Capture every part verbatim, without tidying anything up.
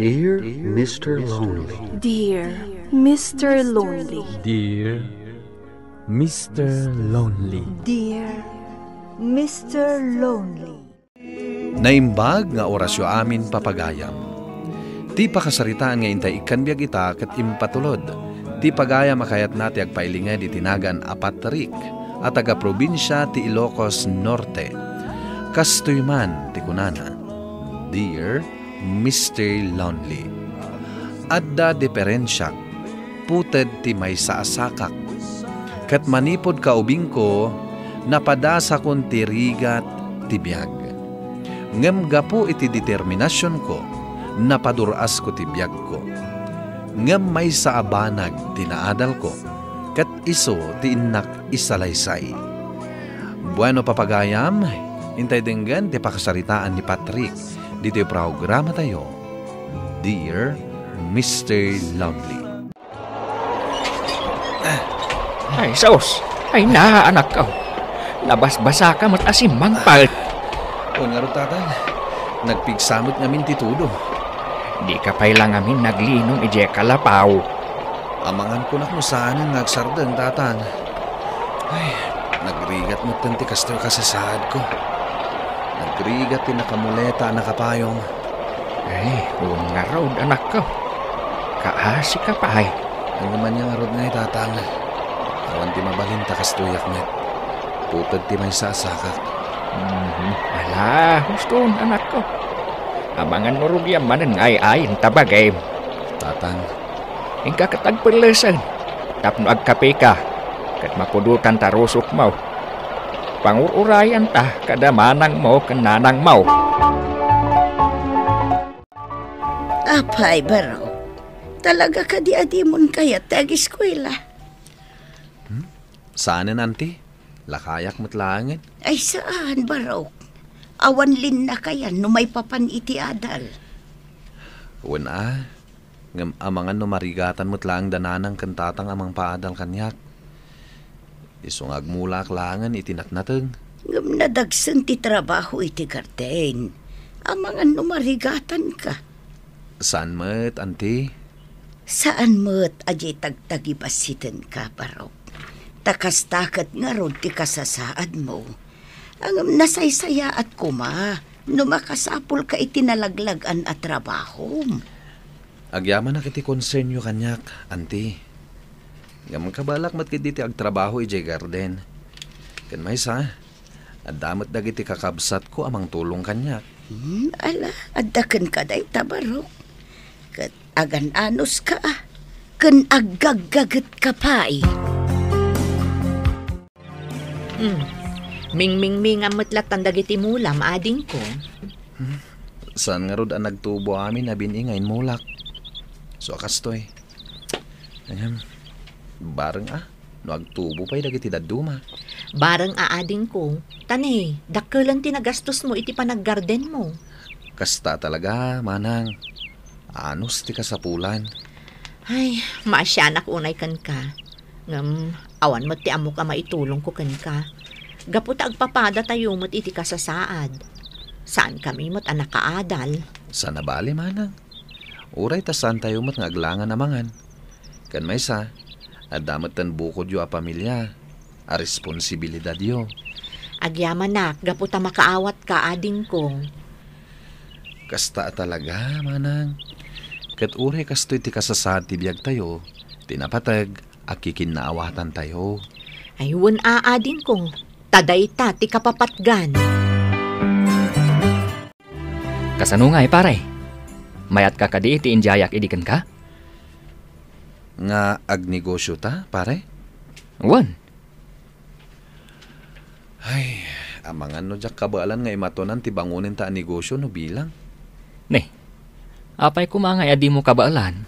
Dear Mister Lonely. Dear Mister Lonely. Dear Mister Lonely. Dear Mister Lonely. Naimbag nga orasyo amin, papagayam. Ti pakasaritaan nga intay ikkan biag ita ket impatulod ti pagayam a kayatna ti agpailinged iti nagan a Patrick a taga-probinsia ti Ilocos Norte. Kastoy man ti kunana, Dear Mister Lonely, adda diperensiak, puted ti maysa a sakak. Ket manipud kaubingko, napadasakon ti rigat ti biag. Ngem gapu iti determinasionko, napadur-asko ti biagko. Ngem maysa a banag ti naadalko, ket isu ti innak isalaysay. Bueno, papagayam, intay denggen ti pakasaritaan ni Patrick ditoy programatayo, Dear Mister Lovely. Ay, sus! Ay na, anakko! Nabasbasaka met a simmangpet! Wen ngarud, Tatang, nagpigsa met ngamin ti tudo. Dika pay la ngamin naglinom idiay kalapaw. Amangan kunak no saanen nga agsardeng, Tatang. Ay, nagrigat metten ti kastoy a kasasaadko. Nagrigat ti nakamuleta a nakapayong. Ay, wen ngarud, anakko. Kaasika pay. Ngem ania ngarud ngay, Tatang? Awan ti mabalin ta kastoyak met. Puted ti maysa a sakak. Mhm. Ala, huston, anakko. Amangan no rugiam manen nga ay-ayen ta bagim. Tatang. Inka ket agpellesen tapno agkapeka ket mapudotan ta rusokmo. Pangur-urayanta kada manangmo ken nanangmo. Apay, Barok, talaga kadi a dimon kayat ti agiskuela? Hmm? Saanen, Auntie? Lakayak met laengen. Ay, saan, Barok. Awan linnakayan no maipapan iti adal. Wen a, ngem amangan no marigatan met laeng da nanang ken tatang a mangpaadal kaniak. Isu nga agmulaak laengen iti natnateng. Ngem nadagsen ti trabaho iti garden. Amangan no marigatanka. Saan met, Auntie? Saan met a diay tagtagibassitenka, Barok. Ta kasta ket ngarud ti kasasaadmo. Ngem nasaysayaat koma no makasapulka iti nalaglag-an a trabahom. Agyamanak iti konsernyo kaniak, Auntie. Ngem kabaelak met ketdi ti agtrabaho idiay garden. Ken maysa, adda met dagiti kakabsatko a mangtulong kaniak. Hmm, ala, adda kenka dayta, Barok. Ket agan-anoska, ken aggaggagetka pay. Hmm. Mingmingmingan met lattan dagiti mulam, adingko. Hmm. Saan ngarud a nagtubo amin a bin-i nga inmulak. So, a kastoy. Ahem. Bareng a, no agtubo pay dagiti dadduma. Bareng a, adingko. Ta ne, dakkelen ti nagastosmo iti panaggardenmo. Kasta talaga, manang. Anus ti kasapulan. Ay, maasianak unay kenka. Ngem awan met ti ammok a maitulongko kenka. Gapu ta agpapadatayo met iti kasasaad. Saankami met a nakaadal. Saan a bale, manang. Uray ta saantayo met nga aglangan a mangan. Ken maysa, adda metten bukodyo a pamilia a responsibilidadyo. Agyamanak gapu ta makaawatka, adingko. Kasta a talaga, manang. Ket uray kastoy ti kasasaad ti biagtayo, ti napateg a kikinnaawatantayo. Ay, wen a, adingko, ta dayta ti kapapatgan. Kasano ngay, pare? Mayatka kadi iti indiayak idi kenka? Nga agnegosyo ta, pare? Wen. Ay, amangan no diak kabaelan nga imatonan ti bangonen ta a negosyo no bilang. Ne, apay koma ngay a dimo kabaelan?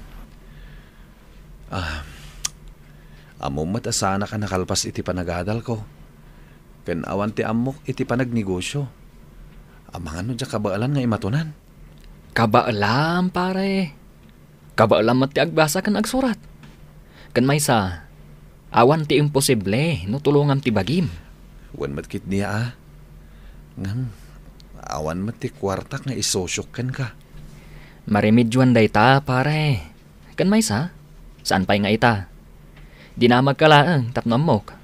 Ah, ammom met a saanak a nakalpas iti panagadalko. Ken awan ti ammok iti panagnegosyo. Amangan no diak kabaelan nga imatonan. Kabaelam, pare. Kabaelam met ti agbasa ken agsurat. Ken maysa, awan ti imposible no tulongam ti bagim. Wen met ketdi a. Ngem, awan met ti kuartak nga isosyok kenka. Maremedioan dayta, pare. Ken maysa, saan pay nga ita. Dinamagka laeng tapno ammok.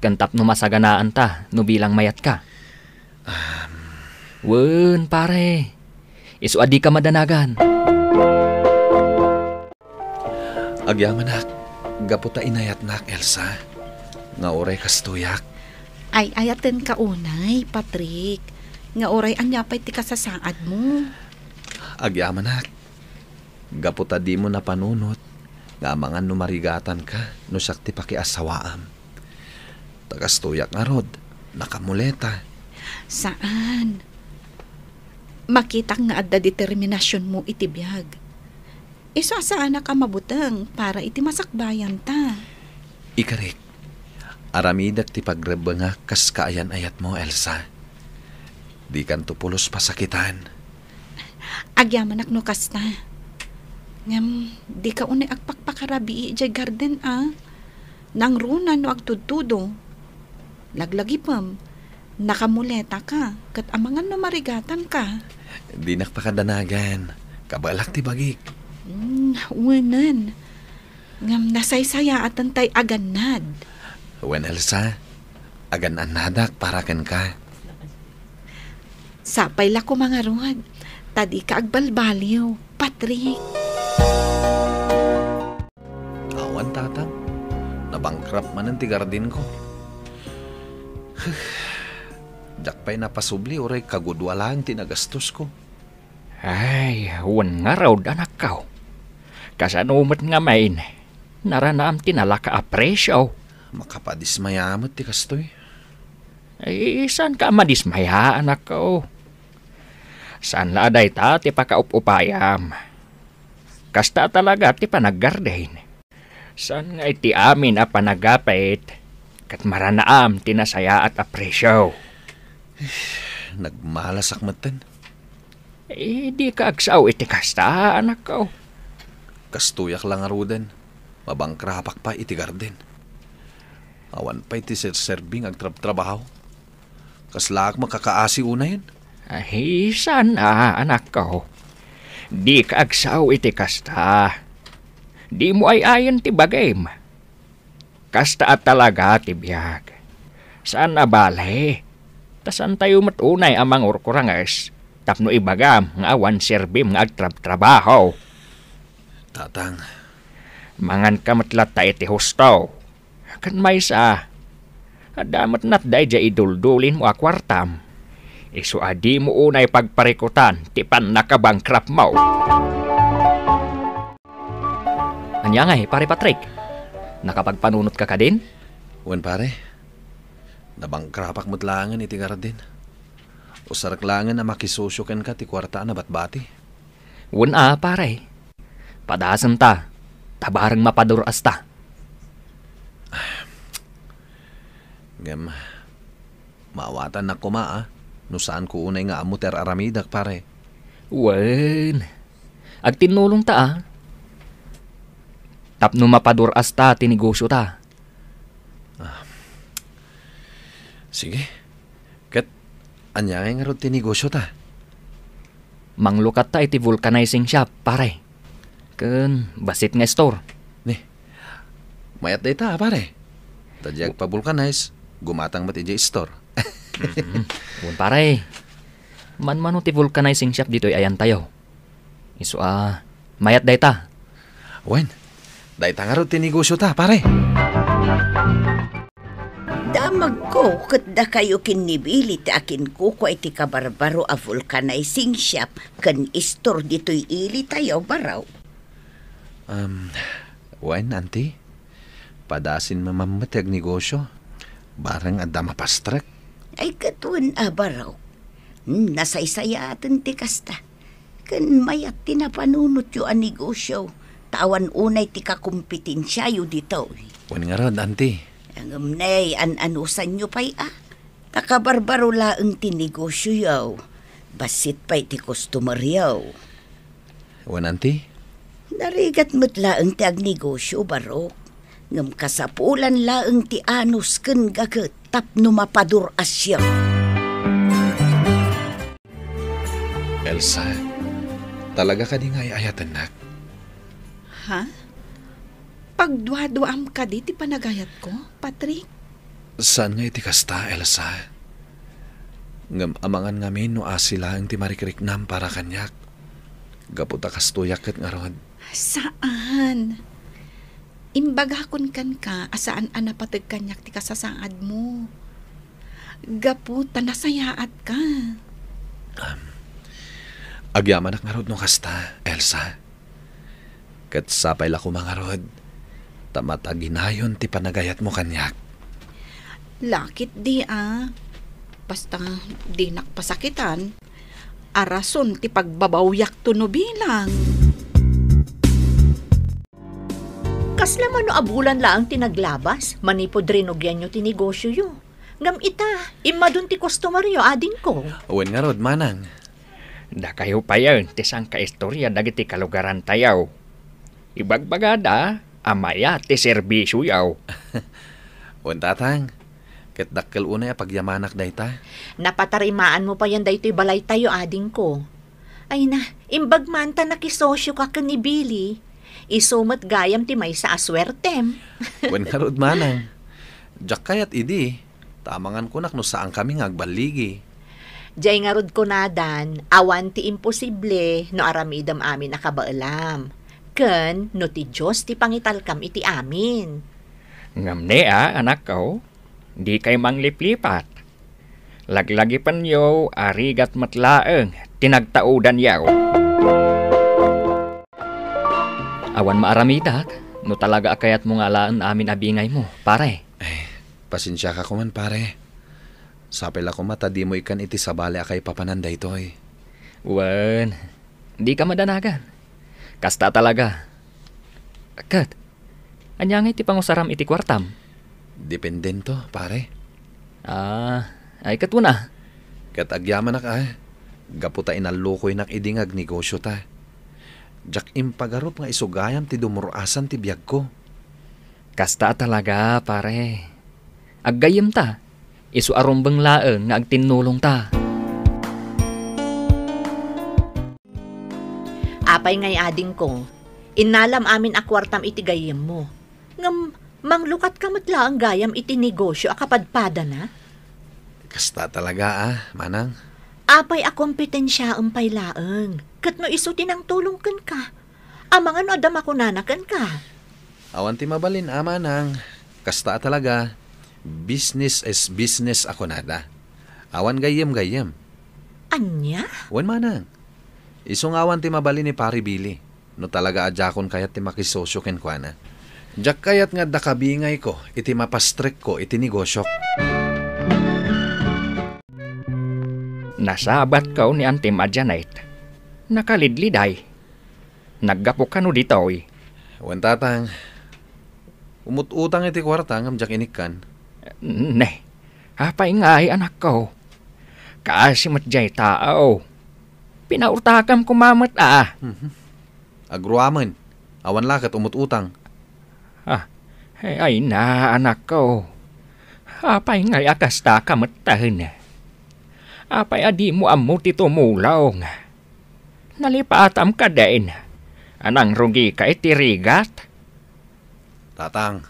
Ken tapno masaganaanta no bilang mayatka. Wen, pare. Isu a dika madanagan. Agyamanak, gapu ta inayatnak, Elsa, nga uray kastoyak. Ay-ayatenka unay, Patrick, nga uray ania pay ti kasasaadmo. Agyamanak, gapu ta dimo napanunot nga amangan no marigatanka no siak ti pakiasawaam. Ta kastoyak ngarud, nakamuleta. Saan. Makitak nga adda determinasionmo iti biag. Isu a saanak a mabuteng para iti masakbayanta. Ikarik, aramidek ti pagrebbengak kas kaayan-ayatmo, Elsa. Dikanto pulos pasakitan. Agyamanak no kasta. Ngem, dika unay agpakpakarabii idiay garden, a? Nangruna no agtudtudo. Laglagipem, nakamuletaka, ket amangan no marigatanka. Dinak pakadanagan. Kabaelak ti bagik. Mm, wenen. Ngem nasaysayaatentay agannad. Wen, Elsa, agan-annadak para kenka. Sapay la koma ngarud, ta dika agbalbaliw, Patrick. Awan, Tatang. Nabankrupt manen ti gardenko. Diak pay napasubli uray kagudua laeng ti nagastosko. Ay, wen ngarud, anakko. Kasano met ngamin? Naranaam ti nalaka a presio. Makapadismaya met ti kastoy. Ay, saanka a madismaya, anakko. Saan la a dayta ti pakaup-upayam. Kasta a talaga ti panaggarden. Saan nga iti amin a panagapit, ket maranaam ti nasayaat a presio. Nagmalasak metten. Eh, dika agsao iti kasta, anakko. Kastoyak la ngaruden, mabankrupt-ak pay iti garden. Awan pay ti serserbing agtrabtrabaho. Kaslaak makakaasi unayen? Ay, saan a, anakko. Dika agsao iti kasta. Dimo ay-ayen ti bagim. Kasta a talaga ti biag. Saan a bale. Ta saantayo met unay a mangurkuranges tapno ibagam nga awan serbim nga agtrabtrabaho. Tatang. Manganka met latta iti husto. Ken maysa, adda met natda idiay iduldulinmo a kuartam. Isu a dimo unay pagparikutan ti pannakabankrupt-mo. Ania ngay, Pare Patrick? Nakapagpanunotka kadin? Wen, pare. Nabankrupt-ak met laengen iti garden. Usarek laengen a makisosio kenka ti kuarta a nabatbati. Wen a, pare. Padasenta, ta bareng mapadur-asta. Ngem, maawatannak koma a, no saanko unay nga ammo ti ar-aramidek, pare. Wen, agtinnulongta a. Tapno mapadur-asta ti negosiota. Ah. Sige. Ket ania ngay ngarud ti negosiota? Manglukatta iti vulcanizing shop, pare. Ken bassit nga store. Ni, mayat dayta, pare. Ta diay agpa-vulcanize, gumatang met idiay store. Mm-mm. Wen, pare. Manmano ti vulcanizing shop ditoy ayantayo. Isu a, mayat dayta. Wen, dayta ngarud ti negosiota, pare. Damagko ket dakayo ken ni Billy ti akinkukua iti kabarbaro a vulcanizing shop ken store ditoy ilitayo, baro. Um, wen, Auntie, padasin mamammet ti agnegosio. Bareng adda mapastrek. Ay, ket wen a, baro. Hmm, nasaysayaaten ti kasta. Ken mayat ti napanunotyo a negosio, ta awan unay ti kakompetensiayo ditoy. Wen ngarud, Auntie. Ngem ne, an-anusanyo pay a? Ta kabarbaro laeng ti negosioyo. Bassit pay ti customeryo. Wen, Auntie? Narigat met laeng ti agnegosio, baro. Ngem kasapulan laeng ti anus ken gaget tapno mapadur-asyo. Elsa, Talaga kadi nga ay-ayatennak? Ha? Pagduaduaam kadi ti panagayatko, Patrick? Saan nga iti kasta, Elsa. Ngem amangan ngamin no asi laeng ti marikriknam para kaniak. Gapu ta kastoyak ket ngarud. Saan? Imbagakon kenka a saan a napateg kaniak ti kasasaadmo. Gapu ta nasayaatka. Um, agyamanak ngarud no kasta, Elsa. Ket sapay la koma ngarud, ta mataginayon ti panagayatmo kaniak. Lakit di a. Basta dinak pasakitan, a rason ti pagbabawiakto no bilang. Kasla mano a bulan laeng ti naglabas manipud rinugianyo ti negosioyo. Ngem ita, immadun ti kustomeryo, adingko. Wen ngarud, manang. Dakayo payen ti sangkaistoria dagiti kalugarantayo. Ibagbagada a mayat ti serbisioyo. Wen, tatang, ket dakkel unay a pagyamanak dayta. Napatarimaanmo payen daytoy balaytayo, adingko. Ay na, imbag man ta nakisosioka ken ni Billy. Isu met gayam ti maysa a suertem. Wen ngarud, manang. Diak kayat idi, ta amangan kunak no saankami nga agballigi. Diay ngarud kunadan, awan ti imposible no aramidem amin a kabaelam. Ken no ti Dios ti pangitalkam iti amin. Ngem ne a, anakko, dikay mangliplipat. Laglagipenyo a rigat met laeng ti nagtaudanyo. Awan maaramidak no talaga a kayatmo nga alaen amin a bingaymo, pare. Ay, pasensiaka koman, pare. Sapay la koma ta dimo ikkan iti sabali a kaipapanan daytoy. Wen, dika madanagan. Kasta talaga. Ket, ania ngay ti pangusaram iti kuartam? Dependento, pare. Ah, ay, ket kuna? Ket agyamanak a, gapu ta inallokoynak idi nga agnegosiota. Diak impagarup nga isu gayam ti dumur-asan ti biagko. Kasta a talaga, pare. Aggayyemta, isu a rumbeng laeng nga agtinnulongta. Apay ngay, adingko, innalam amin a kuartam iti gayyemmo. Ngem, manglukatka met laeng gayam iti negosio a kapadpadana? Kasta talaga a, manang. Apay a kompetensiaem pay laeng, ket no isu ti nangtulong kenka? Amangan no adda makunana kenka? Awan ti mabalin a, manang. Kasta a talaga, business is business a kunada. Awan gayyem-gayyem. Ania? Wen, manang. Isu nga awan ti mabalin ni Pare Billy, no talaga a diakon kayat ti makisosio kenkuana. Diak kayat nga adda kabingayko iti mapastrekko iti negosiok. Nasabatko ni Antim a Janet. Nakalidliday. Naggapu kano ditoy? Wen, tatang. Umut-utang iti kuarta ngem diak inikkan. Ne, apay ngay, anakko? Kaasi met diay tao. Pinaurtakam koma met a. Mhm. Agruamen. Awan la ket umut-utang. Ah, ay, ay na, anakko. Apay ngay a kasta ka metten? Apay a dimo ammo ti tumulong? Nalipatam kadin a nangrugika iti rigat? Tatang.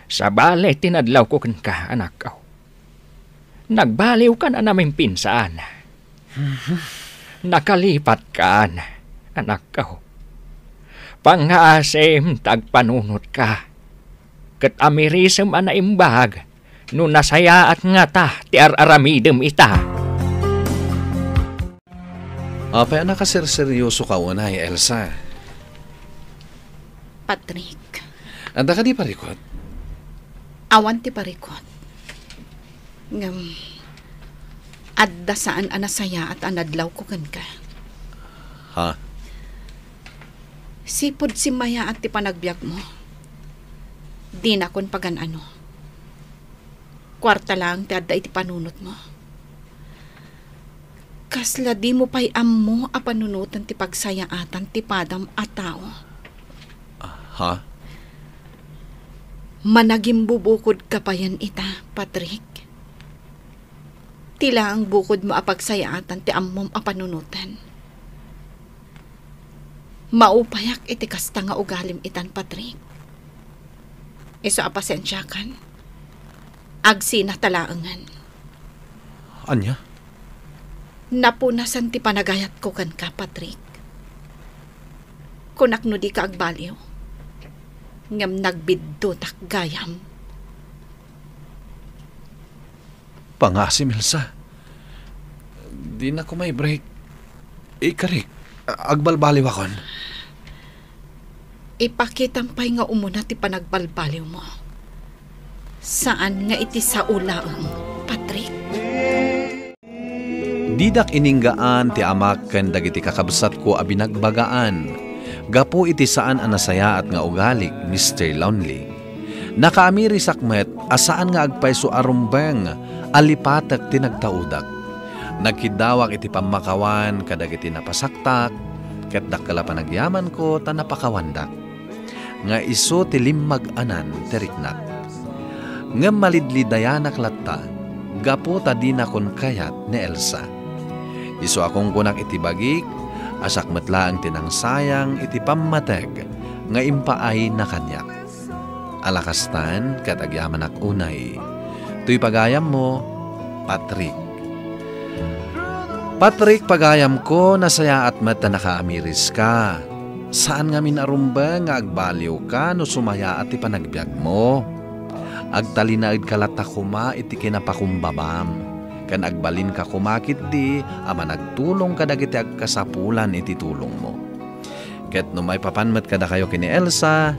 Sabali ti nadlawko kenka, anakko. Nagbaliwkan a namimpinsan. Nakalipatkan, anakko. Pangngaasim ta agpanunotka. Ket amirisem a naimbag no nasayaat ngata ti ar-aramidem ita. Apay a nakaserseryosoka unay, Elsa? Patrick. Adda kadi parikut? Awan ti parikut. Ngem, adda saan a nasayaat a nadlawko kenka. Ha? Sipud simmayaat ti panagbiagmo, dinakon pagan-ano. Kuarta laeng ti adda iti panunotmo. Kasla dimo pay ammo a panunoten ti pagsayaatan ti padam a tao? Ah, ha? Managimbubukodka payen ita, Patrick. Ti laeng bukodmo a pagsayaatan ti ammom a panunoten. Maupayak iti kasta nga ugalim itan, Patrick. Isu a pasensiakan, agsina ta laengen. Ania? Napunasan ti panagayatko kenka, Patrick. Kunak no dika agbaliw, ngem nagbiddutak gayam. Pangasim, Elsa. Dina koma i-break. Ikarik, agbalbaliwakon. Ipakitam pay nga umuna ti panagbalbaliwmo. Saan nga iti sao laeng, Patrick. Didak ininggaan ti amak ken dagiti kakabsatko a binagbagaan gapu iti saan a nasayaat nga ugalik, Mister Lonely. Nakaamirisak met a saan nga agpayso a rumbeng a lipatek ti nagtaudak. Nagkiddawak iti pammakawan kadagiti napasaktak, ket dakkel a panagyamanko ta napakawandak nga isu ti limmag-anan ti riknak. Ngem malidlidayanak latta gapu ta dinakon kayat ni Elsa. Isu a kungkunak iti bagik a siak met laeng ti nangsayang iti pammateg nga impaayna kaniak. Ala kastan, ket agyamanak unay. Toy pagayammo, Patrick. Patrick, pagayamko, nasayaat met ta nakaamiriska. Saan ngamin a rumbeng nga agbaliwka no sumayaat ti panagbiagmo. Agtalinaedka latta koma iti kinapakumbabam, ken agbalinka koma ketdi a managtulong kadagiti agkasapulan iti tulongmo. Ket no maipapan met kadakayo ken ni Elsa,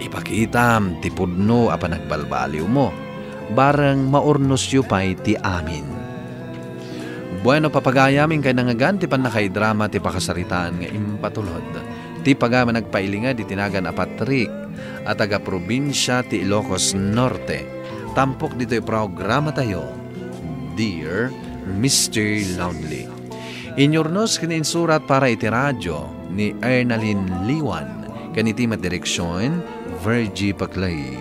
ipakitam ti pudno a panagbalbaliwmo. Bareng maurnosyo pay ti amin. Bueno, papagayam, inkay nangngegan ti pannakaidrama ti pakasaritaan nga impatulod. Ti pagayam a nagpailinged iti nagan a Patrick a taga-probinsia ti Ilocos Norte. Tampok ditoy programatayo, Dear Mister Lonely. Inyurnos ken insurat para iti radio ni Ernalyn Liwan, ken iti met direksion, Virgie Paclay.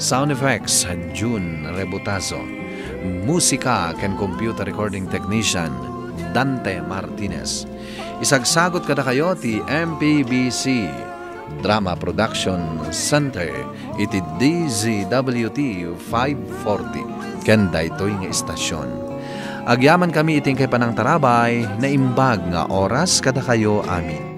Sound effects, June Rebutazo. Musika ken computer recording technician, Dante Martinez. Isagsagut kadakayo ti M P B C Drama Production Center iti D Z W T five forty ken daytoy nga istasion. Agyamankami iti inkay panangtarabay, naimbag nga oras kadakayo amin.